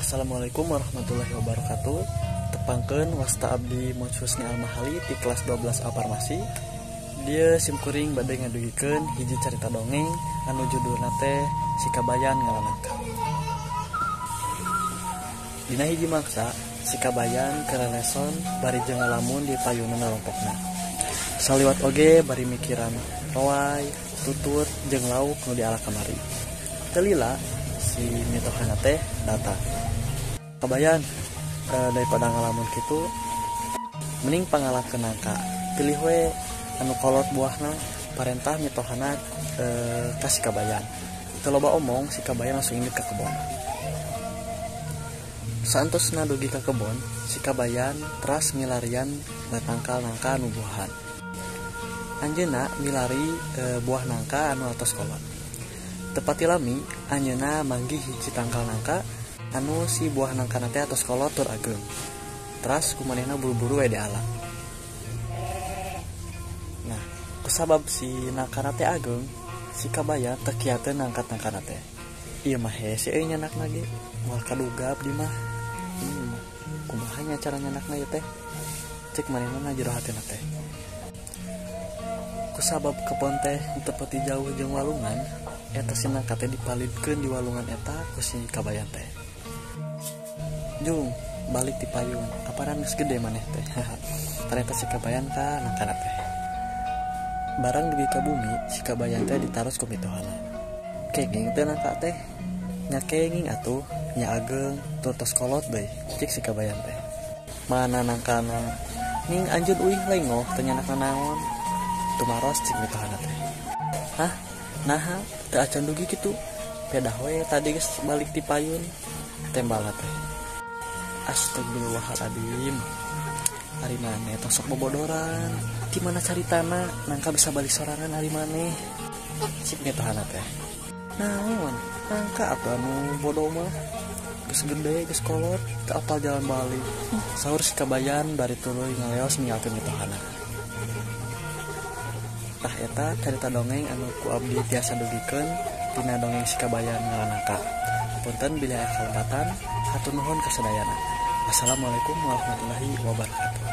Assalamualaikum warahmatullahi wabarakatuh. Tepangkeun wasta abdi Moch Husni Almahali di kelas 12 A Farmasi. Dia simkuring bade ngadugikeun hiji carita dongeng anu judulna teh Si Kabayan Ngala Nangka. Dina hiji mangsa, si Kabayan kereleson bari jeung ngalamun di payunan lolompokna. Saliwat oge bari mikiran roai, tutut jeung lauk nu diala kamari. Teu lila si mitohana teh datang. Kabayan, daripada ngalamun kitu mending pangalakeun nangka. Pilih we anu kolot buahna, parentah mitohana ka si Kabayan. Teu loba omong, si Kabayan langsung indit ka kebon. Saantosna dugi ka kebon, si Kabayan teras milarian tangkal nangka anu buahan. Anjeunna milari buah nangka anu atos kolot. Tepati lami, anjeunna manggih hiji tangkal nangka anu si buah nangka teh atos kolot tur ageung. Teras kumanehna buru-buru we diala. Nah, kusabab si nangka teh ageung, si Kabayan teu kiateun nangkat nangka teh. Ieu mah hese euy nyanakna ge, moal kaduga abdi mah. Kumaha nya cara nyanakna ieu teh? Cek manehna jero hatina teh. Kusabab kebon teh teu pati jauh jeung walungan, eta si nangka teh dipalidkeun di walungan eta ku si Kabayan teh. Jung, balik ti payun, aparan geus gede maneh teh. Ternyata si Kabayan ka nangkana teh. Barang dugi ka bumi, si Kabayan teh ditaros ku mitohana. Kenging teh nangka teh? Nya kenging atuh, nya ageung, tur tos kolot deui, cik si Kabayan teh. Mana nangkana? Ning anjeun uih lengoh teu nyanakna naon. Tumaros cik mitohana teh. Hah? Naha teu acan dugi kitu? Pedah we tadi geus balik ti payun, tembalna teh. Astagfirullahaladzim, ari maneh tong sok bobodoran. Di mana caritana nangka bisa balik sorangan ari maneh? Cik mitohana teh. Naon? Nangka atuh anu bodoh mah. Geus gede, geus kolot, teu apal jalan balik. Saur si Kabayan bari tuluy ngaleos ninggalkeun mitohana. Tah eta carita dongeng anu ku abdi tiasa dugikeun tina dongeng Si Kabayan Ngala Nangka. Punten bilih aya kalepatan, hatur nuhun kasadayana. Wassalamualaikum warahmatullahi wabarakatuh.